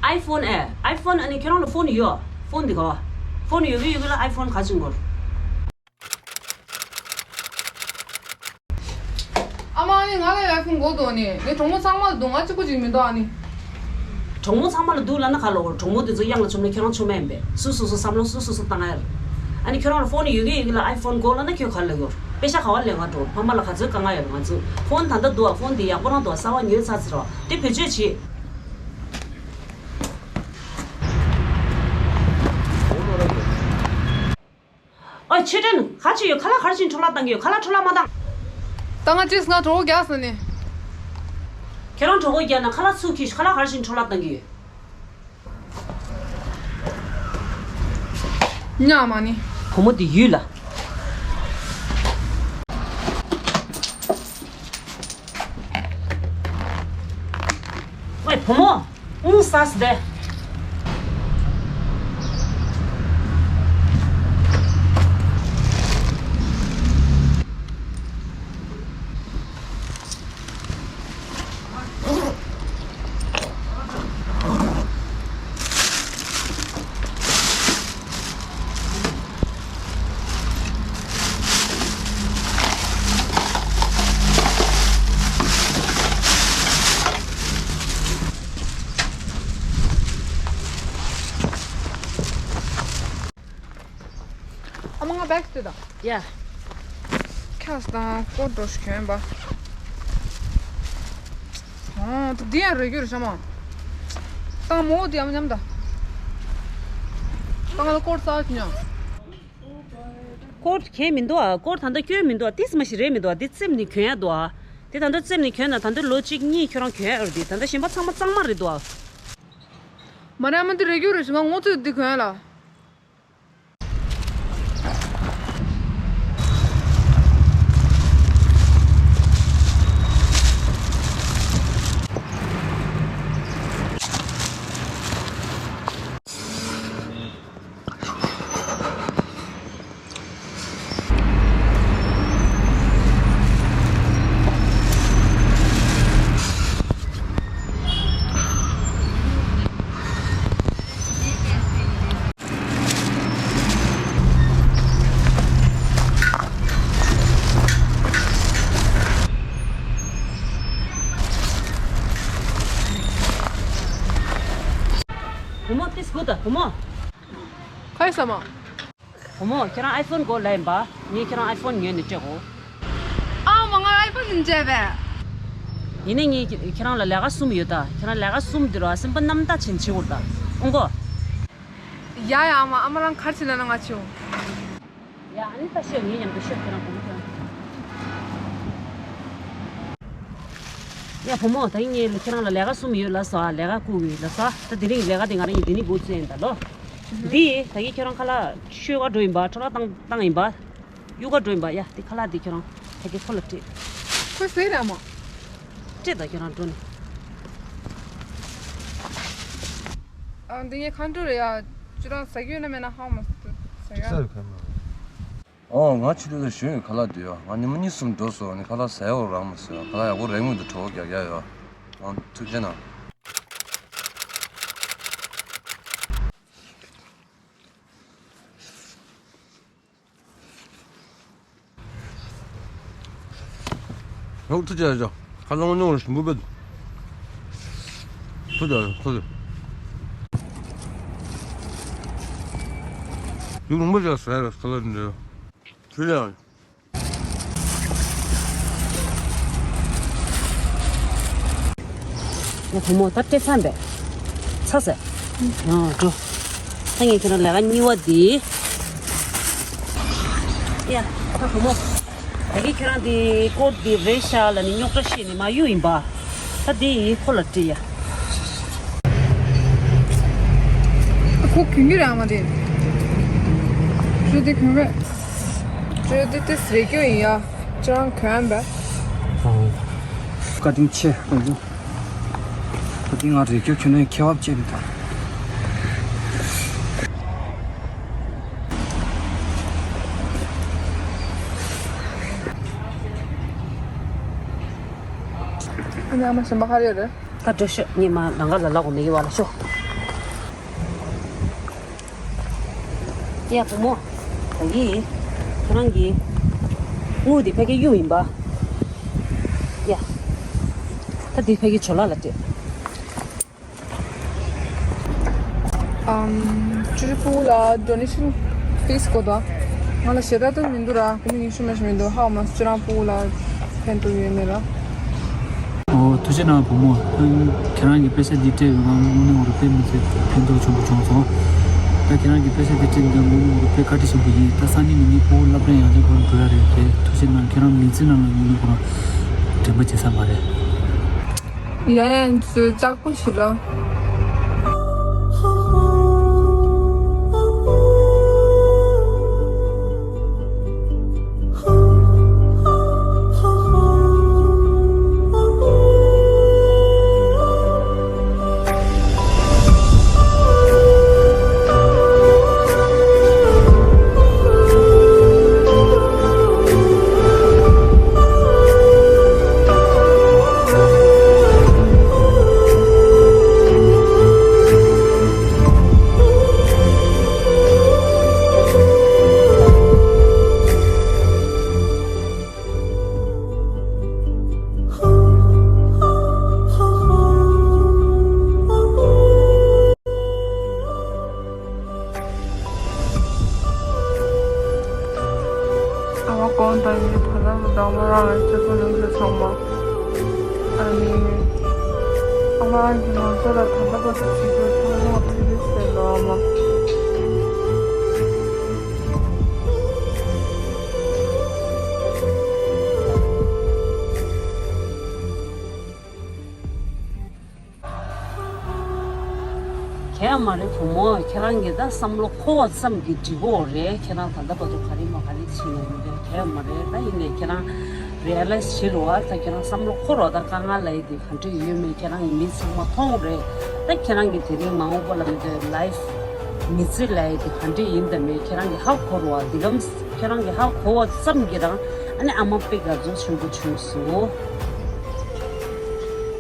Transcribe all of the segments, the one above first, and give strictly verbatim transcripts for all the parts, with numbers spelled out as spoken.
ཨའི་ཕོན་ཨེ། ཨའི་ཕོན་ཨ་ནི་ཁྱེད་རང་ལ་ཕོན་ཡོད། ཕོན་འདི་ག་བ། ཕོན་ཡོད་གི་ཡོད་གི་ལ་ཨའི་ཕོན་ག་ཅིག་འགོར། ཨ་མ་ཨ་ནི་ང་ལ་ཨའི་ཕོན་དགོས་འདུག་ཨ་ནི། ངའི་གྲོགས་མོ་ཚང་མ་ལ་འདུག་ང་གཅིག་པུ་ཅིག་མི་འདུག་ཨ་ནི། གྲོགས་མོ་ཚང་མ་ལ་འདུག་ལབ་ན་ག་ལ་འགོར། གྲོགས་མོ་དེ་ཚོ་གཡང་ལ་བཅུག་ན་ཁྱེད་རང་ཆོ་མེད་ཨིན་པས། སོ་སོ་སོ་བསམ་བློ་སོ་སོ་སོ་བཏང་ཡ་རེད། ཨ་ནི་ཁྱོད་རང་ལ་ཕོན་ཡོད་གི་ཡོད་གི་ལ་ཨའི་ཕོན་དགོས་ལབ་ན་ཁྱོད་ག་ལ་འགོར། པེ་ཤ་ག་བ་ལེན་ག་འགྲོ། ཕ་མ་ལ་ག་ཚོད་དཀའ་ངལ་ཡོད་རེད། ང་ཚོ་ཕོན་ད་ལྟ་འདུག་ཨ། ཕོན་དེ་ཡག་པོ་རང་འདུག་ཨ། གསར་བ་ཉོས་ཚར་ཚར་རོགས། དེ་བེད་སྤྱོད་བྱེད། ཨོ་ཆོས་སྒྲོན། ག་བྱེད་ཡོད། ཁ་ལག་ག་རེ་བྱས་འཕྲོ་བརླག་བཏང་གི་ཡོད། ཁ་ལག་འཕྲོ་བརླག་མ་བཏང་། ད་ང་ཅིས་ང་གྲོད་ཁོག་རྒྱགས་ཟེར་ནས། ཁྱེད་རང་གྲོད་ཁོག་རྒྱགས་ན་ཁ་ལག་ཚུར་ཁྱེར། ཁ་ལག་ག་རེ་བྱས་འཕྲོ་བརླག་བཏང་གི་ཡོད། ཉག་མ་ནི། བུ་མོ་འདི་ཡུལ་ལ། ཝེ་བུ་མོ། ཨུང་ས་སི་དེ། ཨ་མ་ང་བེག་སྟེར་དང་། ཡ། ཁྱགས་དང་སྐོར་འགྲོ་ཞིག་གྱོན་པ། ཨོ་འདི་ཡང་རེ་རྒྱུ་རེད་ཤ་མ། ཏང་མོ་འདི་ཡང་མཉམ་ད། ཏང་ལ་སྐོར་ས་ཅི་ཉོ། སྐོར་གྱོན་མི་འདུག་ཨ། སྐོར་ད་ལྟ་སྐྱོན་མི་འདུག་ཨ། ཏིས་མ་ཞིག་རེད་མི་འདུག་ཨ། འདི་རྩེབ་ནི་གྱོན་ཡ་འདུག་ཨ། དེ་ད་ལྟ་རྩེབ་ནི་གྱོན་ན་ད་ལྟ་ལོ་གཅིག་གཉིས་ཁྱོད་རང་གྱོན་ཡ་ཡོད་རེད། དེ་ད་ལྟ་གཞན་པ་ཚང་མ་གཙང་མ་རེད་འདུག་ཨ། མ་རེད་ཨ་མ། འདི་རེ་རྒྱུ་རེད་ཤ་མ། ངོ་ཚོས་འདི་གྱོན་ཡ་ལ། བུ་མོ་ཏིས་གུ་ད་བུ་མོ། ཁ་ཡི་ས་མ། བུ་མོ་ཁྱེད་རང་ཨའི་ཕོན་དགོས་ལབ་ཡིན་པ། ངས་ཁྱེད་རང་ཨའི་ཕོན་ཉོས་ནས་སྤྲད་གོ། ཨ་མ་ང་ཨའི་ཕོན་ཉོས་བྱས་པས། ཡིན་ནའི་ངས་ཁྱེད་རང་ལ་ལས་ཀ་གསུམ་ཡོད་ད། ཁྱེད་རང་ལས་ཀ་གསུམ་འདི་རུ་སེམས་པ་རྣམ་དག་བྱས་ནས་བྱེད་དགོས་ད། ཨོང་གོ། ཡ་ཡ་ཨ་མ། ཨ་མ་རང་ག་རེ་བྱེད་ན་ན་ང་བྱེད་འོང་། ཡ་ཨ་ནི་ད་ཤོག་ངའི་མཉམ་དུ་ཤོག་ཁྱེད་རང་བུ་མོ་ཁྱེད་རང་། ཡ་བུ་མོ་ད་ངས་ཁྱེད་རང་ལ་ལས་ཀ་གསུམ་ཡོད་ལབ་སོང་ཨ། ལས་ཀ་བསྐུར་གི་ཡོད་ལབ་སོང་ཨ། ད་དེ་རིང་ལས་ཀ་དེ་ང་རང་གཉིས་འདི་ནས་འགོ་བཙུགས་ཡིན་ད་ལོ། འདི་ད་གིན་ཁྱེད་རང་ཁ་ལག་ཤོད་ག་འགྲོ་ཡིན་པ། འཕྲོ་བརླག་བཏང་བཏང་ཡིན་པ། གཡུག་ག་འགྲོ་ཡིན་པ། ཡ་དེ་ཁ་ལག་དེ་ཁྱེད་རང་ད་གིན་ཁོ་ལ་སྤྲད། ཁོས་ཟས་རེད་ཨ་མ། སྤྲད་ད་ཁྱེད་རང་འགྲོ་ནས། ཨ་འདི་ངའི་མཁའ་འགྲོ་རེད་ཡ། ཁྱེད་རང་ཟ་རྒྱུ་ཡོད་ན་མེད་ན་ཧ་གོ་མ་སོང་། ཟ་ཡ། ཟ་རུ་ཁ་མ། ཨོ་ང་ཕྱི་དྲོ་ལ་ཞོན་ཡོད་ཁ་ལག་འདི་ཡོ། ང་ཉི་མ་གཉིས་གསུམ་འགྲོ་སོང་། ནི་ཁ་ལག་ཟ་ཡ་འོ་རག་མ་སོང་། ཁ་ལག་ཡག་པོ་རག་མི་འདུག་གྲོད་ཁོག་རྒྱགས་རྒྱགས་ཡོ། ཨོ་ཐུགས་རྗེ་གནང་། ཡོང་ཐུགས་རྗེ་ཆེ། ཁ་ལག་ཉོ་རུ་ཞིམ་པོ་བེད། ཐུགས་རྗེ་ཆེ། ཐུགས་རྗེ་ཆེ། ཡུག་རིང་པོ་ཞིག་ཟ་ཡ་རེད་ཁ་ལག་འདི། ཐུགས་རྗེ་ཆེ། ཡ་བུ་མོ་ད་སྤྲད་ཚར་བས། ཚར་ཟེར། ཡང་འགྲོ། ད་ངས་ཁྱེད་རང་ལས་ཀ་གཉིས་པ་འདི། ཡ་ད་བུ་མོ། ད་གིན་ཁྱེད་རང་འདི་སྐོར་འདི་རེད་ཤག་ལབ་ནས་རྙོག་དྲ་བཤད་ནས་མ་གཡུག་ཡིན་པ། ད་འདི་ཁོ་ལ་སྤྲད་ཡ། ཁོ་གྱོན་གྱི་རེད་ཨ་མ་དེ། ཁྱོད་དེ་གྱོན་རེད། ཁྱོད་དེ་དེ་ཟེར་གྱོན་ཡིན་ཡ། ཅང་གོན་པ། བཀའ་དྲིན་ཆེ། བཀའ་དྲིན་ང་རེ་ཁྱོད་ཁྱོད་ནས་ཁེ་བབ་ཅེས་མི་ཐུབ། ཨ་ནི་ཨ་མ་གཞན་པ་ག་རེ་ཡོད་རེད། ད་འགྲོ་ཤོག་ངས་མ་ལང་ཀ་ལ་ལག་འོ་མེ་གི་བ་ལ་ཤོག་ཡ་བུ་མོ། ད་གི། ཁྱེད་རང་གི། དངུལ་འདི་ཕ་གི་གཡུག་ཡིན་པ། ཡ། ད་འདི་ཕ་གི་ཇོ་ལགས་ལ་སྤྲད། ཨམ། ཅི་རི་ཕུ་ལ་donation fees་གོ་ད། ང་ལ་ཞེ་དྲག་ཏུ་མི་འདུག་ར། ཁོ་མོ་ཉི་ཤུ་མ་ཞིག་མི་འདུག་ཧའོ་མ་ཅི་རང་ཕུ་ལ་ཕན་ཐོགས་ཡོད་མེད་ལ། ཨོ། ཐུགས་རྗེ་གནང་བུ་མོ། ཁྱེད་རང་གི་པེ་ས་འདི་སྤྲད་པའི་ངང་དངོས་གནས་འོ་རུ་དཔེ་མི་སྲིད་ཕན་ཐོགས་ཆེན་པོ་བྱུང་སོང་། ད་ཁྱེད་རང་གི་པེ་ས་འདི་སྤྲད་འདི་དངོས་གནས་འོ་རུ་དཔེ་བཀའ་དྲིན་ཆེན་པོ་ཡིན། ད་སང་ཉིན་ཉིན་ངའི་ཕུ་བོ་སློབ་གྲྭ་ཡང་བསྐྱར་ཁོ་རང་འགྲོ་ཡ་རེད་དེ། ཐུགས་རྗེ་གནང་། ཁྱེད་རང་མི་ཚེ་ནང་ལ་དངོས་གནས་ཁོ་རང་དྲན་པ་བརྗེད་ས་མ་རེད། ཡ་ཡ། ཚོས་ལྕགས་པོ་ཞིག་ལ། ཨ་མ་དགོངས་དག་ཡིན། ད་ལྟ་བུ་དང་མོ་རང་ལ་སྤྱི་ཚོགས་ནང་དུ་ཚང་མ། ཨ་ནི། ཨ་མ་རང་གིས་ང་ཚོ་ལ་ད་ལྟ་བར་དུ་བྱེད་རྒྱུ་ཚང་མ་ཐུགས་རྗེ་ཆེ་ལོ་ཨ་མ། གས་མ་རེད་བུ་མོ། ཁྱེད་རང་གིས་ད་བསམ་བློ་འཁོར་བ་ཙམ་གྱིས་འགྲིག་གོ་རེད། ཁྱེད་རང་ད་ལྟ་བར་དུ་ག་རེ་མ་ག་རེ་བྱས་ཡོད་མི་འདུག་གས་མ་རེད། ད་ཡིན་ནའི་ཁྱེད་རང་realize་བྱེད་རོགས་ཨ། ད་ཁྱེད་རང་བསམ་བློ་འཁོར་རོགས། ད་དཀའ་ངལ་ལ་ཡི་དེ་ག་འདྲ་ཡོད་མེད་ཁྱེད་རང་གི་མིག་ཚང་མ་མཐོང་རེད། ད་ཁྱེད་རང་གི་དེ་རིང་མ་འོངས་པ་ལ་མི་འདོད་life་མི་ཚེ་ལ་ཡི་དེ་ག་འདྲ་ཡིན་དང་མེད་ཁྱེད་རང་གི་ཧ་གོ་རོགས་ཨ། འདི་གམ་ཁྱེད་རང་གི་ཧ་གོ་བ་ཙམ་གྱིས་རང་ཨ་ནི་ཨ་མ་དཔེ་དགའ་ཚོར་ཆེན་པོ་བྱུང་སོང་།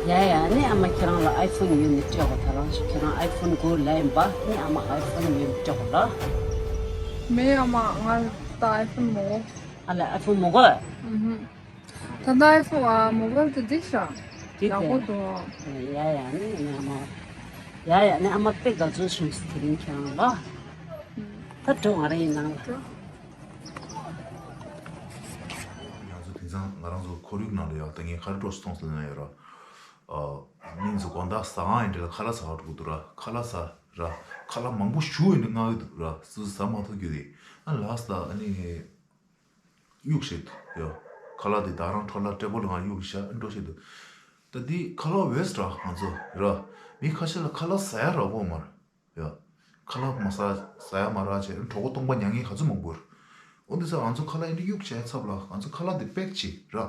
ཡ་ཡ། ཨ་ནི་ཨ་མ་ཁྱེད་རང་ལ་iPhone་ཡོད་ནི་སྤྲད་གོ་ད་རང་ཁྱེད་རང་iPhone་དགོས་ལབ་ཡིན་པ། ཨ་ནི་ཨ་མ་iPhone་ཡོད་ནི་སྤྲད་གོ་ལ། མེད་ཨ་མ། ང་ད་iPhone་མོ། ཨ་ལ་iPhone་མོ་གོ། ཨུ་ཧུ། ད་ལྟ་iPhone་ཨ་mobile་དེ་འགྲིག་ཤག་འགྲིག་ཡག་པོ་འདུག་ཡ་ཡ། ཨ་ནི་ཨ་མ། ཡ་ཡ། ཨ་ནི་ཨ་མ་དཔེ་དགའ་ཚོར་བྱུང་སོང་དེ་རིང་ཁྱེད་རང་ལ། ད་འགྲོ་ང་རང་ཡིན་ནང་ལ། ང་ཚོ་དེང་སང་ང་རང་ཚོ་ཁོར་ཡུག་ནང་ལ་ཡ་ད་ངས་ག་རེ་འདྲ་ཞིག་མཐོང་སོང་ལབ་ན་ཡ་ར། ཨ། མི་ཚོ་དགོང་དག་ཟ་ཁང་ཡིན་འདྲ་ལ་ཁ་ལག་ཟ་བར་འགྲོ་གི་འདུག་ར། ཁ་ལག་ཟ་ར། ཁ་ལག་མང་པོ་ཞེ་པོ་ཡིན་འདྲ་མངགས་ཀྱི་འདུག་ར། སུ་ཟ་མ་ཐུབ་ཀྱི་རེད། ཨ་ལགས་ལ་ཨ་ནི་གཡུག་བཞག་འདུག་ཡ། ཁ་ལག་དེ་ད་རང་འཕྲོ་བརླག་སྤྲད་པོ་ལ་ང་གཡུག་བཞག་འགྲོ་བཞག་འདུག་ད་འདི་ཁ་ལག་waste་ར། ང་ཚོ་ར། མི་ཁ་ཤས་ལ་ཁ་ལག་ཟ་ཡ་རག་གོ་མ་རེད། ཡ། ཁ་ལག་མ་ཟ། ཟ་ཡ་མ་རག་བྱས་གྲོད་ཁོག་སྟོང་པ་ཉལ་མཁན་ག་ཚོད་མང་པོ་རེད། འོ་འདི་ཚོ་ང་ཚོ་ཁ་ལག་ཨེ་འདྲ་གཡུག་བྱས་ཚབ་ལ་ང་ཚོ་ཁ་ལག་འདི་pack་བྱེད་ར།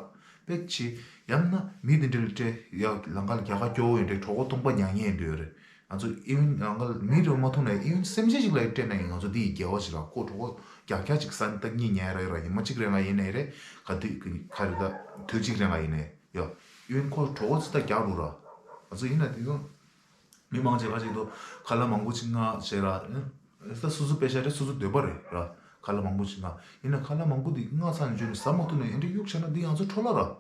pack་བྱེད། ཡང་ན་མི་འདི་འདྲ་ལ་སྤྲད་ཡ། ལམ་ཁ་ལ་རྒྱལ་ཁ་སྐྱོ་བོ་ཡིན་འདྲ་གྲོད་ཁོག་སྟོང་པ་ཉལ་མཁན་ཡིན་འདྲ་ཡོད་རེད། ང་ཚོ་even་ལམ་ཁ་ལ་མི་རེ་མ་མཐོང་ན་even་སེམས་ཅན་ཞིག་ལ་སྤྲད་ན་ཡང་ང་ཚོ་འདི་ཡི་དགེ་བ་ཞིག་ར། ཁོ་གྲོད་ཁོག་རྒྱགས་རྒྱགས་ཅིག་ཟ་ནས་ད་གཉིད་ཉལ་ར་ཡོད་ར། ཉི་མ་གཅིག་རེ་ལྔ་ཡིན་ནའི་རེད། ག་དུས་ག་རེ་ད་དུས་གཅིག་རེ་ལྔ་ཡིན་ནའི་ཡ། even་ཁོ་གྲོད་ཁོག་ཙི་ད་རྒྱགས་འགྲོ་ར། ང་ཚོ་ཡིན་ན་དེ་ཚོ། མི་མང་ཆེ་བ་ཞིག་ཏུ་ཁ་ལག་མང་པོ་ཅིག་མངགས་བྱས་ར། ཨེ། ད་སོ་སོ་པེ་ཤ་རེད། སོ་སོ་འདོད་པ་རེད་ར། ཁ་ལག་མང་པོ་ཅིག་མངགས། ཡིན་ན་ཁ་ལག་མང་པོ་འདི་མངགས་ཚར་ནས་འཇོན་ནས་ཟ་མ་ཐུབ་ནས་ཨེ་འདྲ་གཡུག་བྱས་ན་འདི་ང་ཚོ་འཕྲོ་བརླག་ར།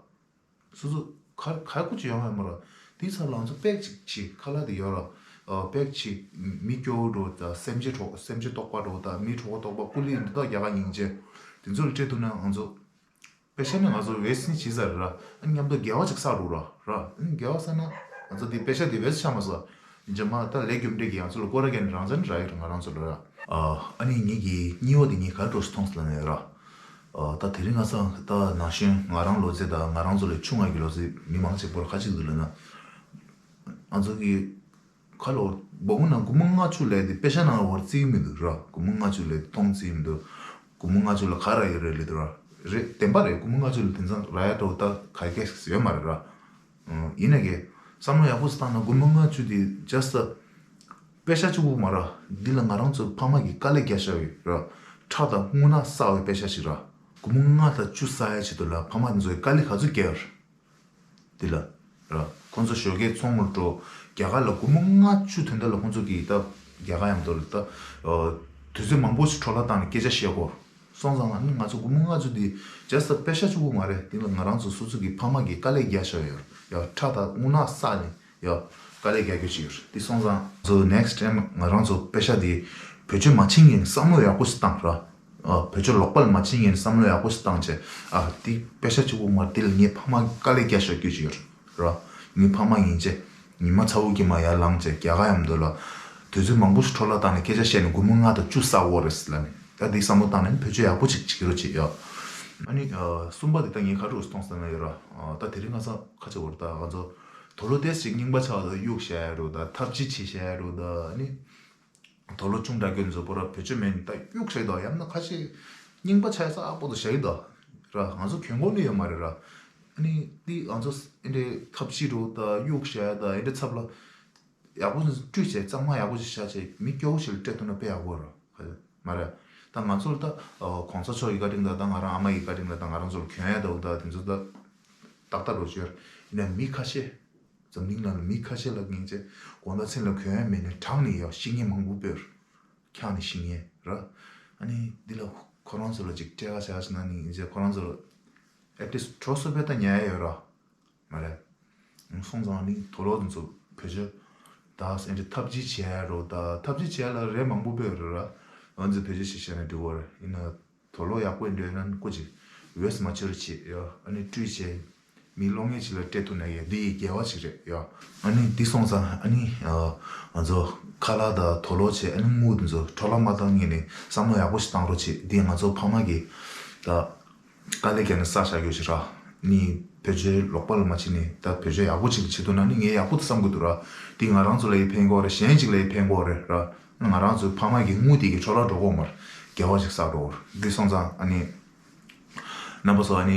སོ་སོ་ཁ་ཁ་ཁུ་ཅིག་ཡོང་ཡ་མ་ར། དེའི་ཚབ་ལ་ང་ཚོ་pack་ཅིག་བྱེད། ཁ་ལག་དེ་ཡོད་ར། ཨ། pack་བྱེད། མི་སྐྱོ་བོ་འདྲ་བོ་དང་སེམས་ཅན་གྲོགས་སེམས་ཅན་ལྟོགས་པ་འདྲ་བོ་དང་མི་གྲོད་ཁོག་ལྟོགས་པ་ཀུ་ལི་འདི་དག་རྒྱ་གར་སྙིང་རྗེ་དེ་ཚོ་ལ་སྤྲད་ཐུབ་ན་ང་ཚོ། པེ་ཤ་ནི་ང་ཚོ་waste་ནི་བྱེད་ས་རེད་ར། ཨ་ནི་མཉམ་དུ་དགེ་བ་ཅིག་བསགས་འགྲོ་ར་ར། ཨ་ནི་དགེ་བ་བསགས་ན་ང་ཚོ་འདི་པེ་ཤ་འདི་waste་ཆགས་མ་སོང་། རྗེས་མ་ད་ལས་རྒྱུ་འབྲས་ཀྱི་ང་ཚོ་ལ་སྐོར་ར་རྒྱག་ནི་རང་ཚ་ནི་ར་ཡོད་ར། ང་རང་ཚོ་ལ་ར། ཨ་ནི་ངེད་ཀྱི་གཉིས་པ་འདི་ངས་ག་རེ་འདྲ་ཞིག་མཐོང་སོང་ལབ་ན་ཡ་ར། ཨ། ད་དེ་རིང་ང་ཚོ་ད་ན་གཞོན་ང་རང་ལོ་ཚད་དང་ང་རང་ཚོ་ལས་ཆུང་བ་གི་ལོ་ཚད་མི་མང་ཆེ་བོར་ཁ་ཅིག་འདུག་ལབ་ན། ང་ཚོ་གི་ཁ་ལོ་སྒོར་མོ་ནང་སྒོར་མོ་ལྔ་བཅུ་ལས་དེ་པེ་ཤ་ནང་ལ་བར་བརྩི་གི་མི་འདུག་ར། སྒོར་མོ་ལྔ་བཅུ་ལས་མཐོང་བརྩི་གི་མི་འདུག་སྒོར་མོ་ལྔ་བཅུ་ལ་ག་ར་ཡོད་རེད་ལབ་འདུག་ར། རེད། བདེན་པ་རེད། སྒོར་མོ་ལྔ་བཅུ་ལ་དེང་སང་རག་ཡ་འདྲ་བོ་ད་ག་གེ་ཡོད་མ་རེད་ར། ཨང་། ཡིན་ན་གི་བསམ་བློ་ཡག་པོ་ཞིག་བཏང་ན་སྒོར་མོ་ལྔ་བཅུ་དེ་just པེ་ཤ་གཅིག་པུ་མ་ར། འདི་ལ་ང་རང་ཚོ་ཕ་མ་གིས་དཀའ་ལས་རྒྱག་བཞག་ཡོད་ར། ཁྲག་དང་རྔུལ་ནག་བསགས་པའི་པེ་ཤ་ཞིག་ར། སྒོར་མོ་ལྔ་དང་བཅུ་བསགས་ཡ་ཆེད་དུ་ལ་ཕ་མ་དེ་ཚོས་དཀའ་ལས་ག་ཚོད་རྒྱག་ཡོད་རེད། འདི་ལ་ར། ཁོང་ཚོ་ཞོགས་ཀས་ཚོང་ལ་འགྲོ། རྒྱ་གར་ལ་སྒོར་མོ་ལྔ་བཅུ་དོན་དག་ལ་ཁོང་ཚོ་གིས་ད་རྒྱ་གར་ཡང་མདོ་ལ་ད། ཨ། དུས་ཚོད་མང་པོ་ཞིག་འཕྲོ་བརླག་བཏང་ནས་སྐད་ཆ་བཤད་དགོས། སོང་ཙང་ང་ནི་ང་ཚོ་སྒོར་མོ་ལྔ་བཅུ་འདི་just པེ་ཤ་གཅིག་པོ་མ་རེད། དེ་ལ་ང་རང་ཚོ་སོ་སོ་གི་ཕ་མ་གིས་དཀའ་ལས་རྒྱག་བཞག་ཡོད་ཡ། ཁྲག་དང་རྔུལ་ནག་བསགས་ནས་ཡ་དཀའ་ལས་རྒྱག་རྒྱུ་ཅིག་ཡོད་རེད། དེ་སོང་ཙང་ང་ཚོ་next time ང་རང་ཚོ་པེ་ཤ་འདི་བེད་སྤྱོད་མ་བྱེད་སྔོན་བསམ་བློ་ཡག་པོ་ཞིག་བཏང་ར། ཨ། བེད་སྤྱོད་ལོག་པ་ལ་མ་བྱེད་སྔོན་བསམ་བློ་ཡག་པོ་ཞིག་བཏང་བྱས། ཨ། འདི་པེ་ཤ་གཅིག་པོ་མ་རེད། འདི་ལ་ངའི་ཕ་མ་དཀའ་ལས་རྒྱག་བཞག་རྒྱུ་ཅིག་ཡོད་རེད། ར། ངའི་ཕ་མ་ཡིན་ཅེ། ཉི་མ་ཚ་བོ་གི་མ་ཡར་ལངས་ཅེ་རྒྱ་གར་ཡམ་དུ་ལ། དུས་ཚོད་མང་པོ་ཞིག་འཕྲོ་བརླག་བཏང་ནས་སྐད་ཆ་བཤད་ནས་སྒོར་མོ་ལྔ་དང་བཅུ་བསགས་ཡོད་རེད་ལབ་ནས། ད་འདི་བསམ་བློ་བཏང་ནས་བེད་སྤྱོད་ཡག་པོ་ཅིག་བྱེད་ཀྱི་རོགས་བྱེད་ཡ། ཨ་ནི། ཨ། གསུམ་པ་དེ་ད་ངས་ག་རེ་མཐོང་ཟེར་ན་ཡོད་ར། ཨ། ད་དེ་རིང་ང་ཚོ་ཁ་ཆེ་བོར་ད་ང་ཚོ་དུག་ལོག་དེ་ཞིག་རྙིང་པ་ཆགས་ད་གཡུག་བཞག་ཡ་རོ། ད་ཐབས་ཇུས་བྱེད་བཞག་ཡ་རོ། ད་ཨ་ནི། དུག་ལོག་ཆུང་དྲགས་ཀྱི་ཚོ་པོ་ར་བེད་སྤྱོད་མེད་ནས་ད་གཡུག་བཞག་ཡ་ད། ཡང་ན་ཁ་ཤས་རྙིང་པ་ཆགས་ས་ཨ་པོ་ད་བཞག་ཡ་ད། ར། ང་ཚོ་གྱོན་གོ་ནི་ཡོད་མ་རེད་ར། ཨ་ནི་འདི་ང་ཚོ་ཨེ་འདྲའི་ཐབས་ཇུས་རོ་ད་གཡུག་བཞག་ཡ་ད། ཨེ་འདྲའི་ཚབ་ལ་ཡག་པོ་བཀྲུས་བྱས་གཙང་མ་ཡག་པོ་ཞིག་བཞག་བྱས་མི་སྐྱོ་བོ་ཞིག་ལ་སྤྲད་ཐུབ་ན་དཔེ་ཡག་པོ་ར། མ་རེད། ད་ང་ཚོ་ལ་ད་གོང་ས་མཆོག་གི་བཀའ་དྲིན་ལ་ད་ང་རང་ཨ་མ་ཡི་བཀའ་དྲིན་ལ་ད་ང་རང་ཚོ་ལ་གྱོན་ཡ་ད་འོ་ད་དེ་ཚོ་ད་ཏག་ཏག་རོ་བཅོས། ཡིན་ན་མི་ཁ་ཤས། འཛམ་གླིང་ནང་ལ་མི་ཁ་ཤས་ལ་ངེས་ཅེ་དགོང་དག་མཚན་ལ་གྱོན་ཡ་མེད་ནས་གྲང་ནས་ཡ་ཤི་མཁན་མང་པོ་དཔེར། འཁྱག་ནས་ཤི་མཁན་ར། ཨ་ནི་འདི་ལ་ཁོ་རང་ཚོ་ལ་ཅིག་སྤྲད་ཁ་བྱ་ཞིག་ན་ནི་ཡིན་ཅེ་ཁོ་རང་ཚོ་ལ་at least་གྲོ་སོ་པའི་ད་ཉལ་ཡ་ཡོད་ར། མ་རེད། སོང་ཙང་ནི་དུག་ལོག་འདི་ཚོ་བེད་སྤྱོད་ད་ཨེ་འདྲ་ཐབས་ཇུས་བྱེད་ཡ་རོ། ད་ཐབས་ཇུས་བྱེད་ཡ་ལ་རེ་མང་པོ་དཔེ་ཡོད་རེད་ར། ཨ་ནི་བེད་སྤྱོད་བྱེད་བྱས་ན་འགྲིག་གོ་རེད། ཡིན་ན། དུག་ལོག་ཡག་པོ་འདྲ་ན་སྐུ་མཁྱེན། waste་མ་བྱེད་རོགས་བྱེད་ཡ། ཨ་ནི་བཀྲུས་བྱས་མི་གློག་བརྙན་ཅིག་ལ་སྤྲད་ཐུབ་ན་ཡ་འདི་ཡི་དགེ་བ་ཅིག་རེད་ཡ། ཨ་ནི་འདི་སོང་ཙང་ཨ་ནི་ང་ཚོ་ཁ་ལག་དང་དུག་ལོག་བྱས་ཨ་ནི་དངུལ་འདི་ཚོ་འཕྲོ་བརླག་མ་བཏང་སྔོན་ནས་བསམ་བློ་ཡག་པོ་ཞིག་བཏང་རོགས་བྱེད། འདི་ང་ཚོ་ཕ་མ་གིས་ད་དཀའ་ལས་བརྒྱབ་ནས་བསགས་བཞག་རྒྱུ་ཞིག་ར། ནི་བེད་སྤྱོད་ལོག་པ་ལ་མ་བྱེད་ནས་ད་བེད་སྤྱོད་ཡག་པོ་ཅིག་བྱེད་ཐུབ་ན་ནི་ངས་ཡག་པོ་འདུག་བསམ་གི་འདུག་ར། འདི་ང་རང་ཚོ་ལ་ཡི་ཕན་གོ་རེད། གཞན་ཅིག་ལ་ཡི་ཕན་གོ་རེད་ར། ང་རང་ཚོའི་ཕ་མ་གི་དངུལ་དེ་གི་འཕྲོ་བརླག་འགྲོ་གོ་མར་དགེ་བ་ཞིག་བསགས་འགྲོ་གོ་རེད། འདི་སོང་ཙང་ཨ་ནི། རྣམ་པ་ཚོ་ཨ་ནི་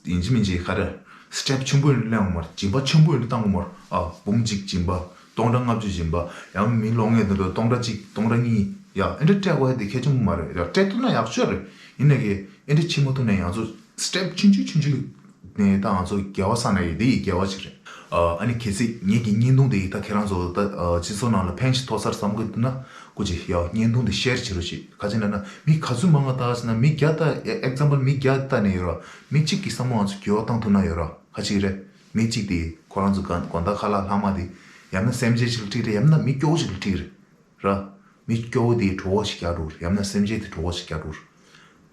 ཡིན་གཅིག་མིན་གཅིག་ག་རེ་step་ཆེན་པོ་ཡིན་གླེང་གོ་མར་སྦྱིན་པ་ཆེན་པོ་ཡིན་བཏང་གོ་མར། ཨ། འབུམ་གཅིག་སྦྱིན་པ། སྟོང་ཕྲག་ལྔ་བཅུ་སྦྱིན་པ། ཡང་མི་གློག་བརྙན་དེ་འདྲ་སྟོང་ཕྲག་གཅིག་སྟོང་ཕྲག་གཉིས་ཡ་ཨེ་འདྲ་སྤྲད་དགོས་ཡ་དེ་གལ་ཆེན་པོ་མ་རེད་ཡ། སྤྲད་ཐུབ་ན་ཡག་ཤོས་རེད། ཡིན་ནའི་གི་ཨེ་འདྲ་བྱེད་མ་ཐུབ་ན་ཡང་ཚོ་step་ཆུང་ཆུང་ཆུང་ཆུང་ནས་ད་ང་ཚོ་དགེ་བ་བསགས་ན་ཡི་དེ་ཡི་དགེ་བ་ཅིག་རེད། ཨ་ནི་གལ་སྲིད་ངེད་ཀྱི་བརྙན་ཐུང་དེ་ཡི་ད་ཁྱེད་རང་ཚོ་ད་སྤྱི་ཚོགས་ནང་ལ་ཕན་ཞིག་ཐོགས་ས་རེད་བསམ་གི་འདུག་ན་སྐུ་མཁྱེན་ཡ་བརྙན་ཐུང་དེ་share་བྱེད་རོགས་བྱེད། ག་ཅི་ན་ན་མི་ག་ཚོད་མང་ང་ལྟ་ཟེར་ན་མི་བརྒྱ་ལྟ་example་མི་བརྒྱ་ལྟ་ནས་ཡོད་ར། མི་གཅིག་གི་བསམ་བློ་ང་ཚོ་འགྱུར་བ་བཏང་ཐུབ་ན་ཡོད་ར། ག་ཅི་རེད། མི་གཅིག་དེ་ཁོ་རང་ཚོ་དགོན་དགོན་བདག་ཁ་ལག་ལྷག་མ་དེ་ཡང་ན་སེམས་ཅན་ཞིག་ལ་ཁྲིད་རེད། ཡང་ན་མི་སྐྱོ་བོ་ཞིག་ལ་ཁྲིད་རེད། ར། མི་སྐྱོ་བོ་དེའི་གྲོགས་པོ་ཞིག་རྒྱག་འགྲོ། ཡང་ན་སེམས་ཅན་དེའི་གྲོགས་པོ་ཞིག་རྒྱག་འགྲོ།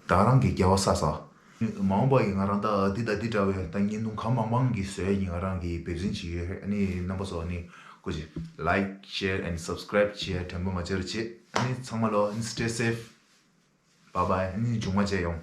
ད་རང་གི་དགེ་བ་བསགས་ས། མ་འོངས་པ་ཡི་ང་རང་ད་འདི་དང་འདི་འདྲ་བའི་ད་བརྙན་ཐུང་གང་མང་མང་གི་བཟོ་ཡ་ཡིན། ང་རང་གི་འབད་བརྩོན་བྱེད་ཡོད། ཨ་ནི་རྣམ་པ་ཚོ་ཨ་ནི་སྐུ་མཁྱེན་like share and subscribe་བྱེད་ཡ་དྲན་པ་མ་བརྗེད་རོགས་བྱེད། ཨ་ནི་ཚང་མ་ལོ་stay safe bye bye། ཨ་ནི་མཇུག་མ་མཇལ་ཡོང་།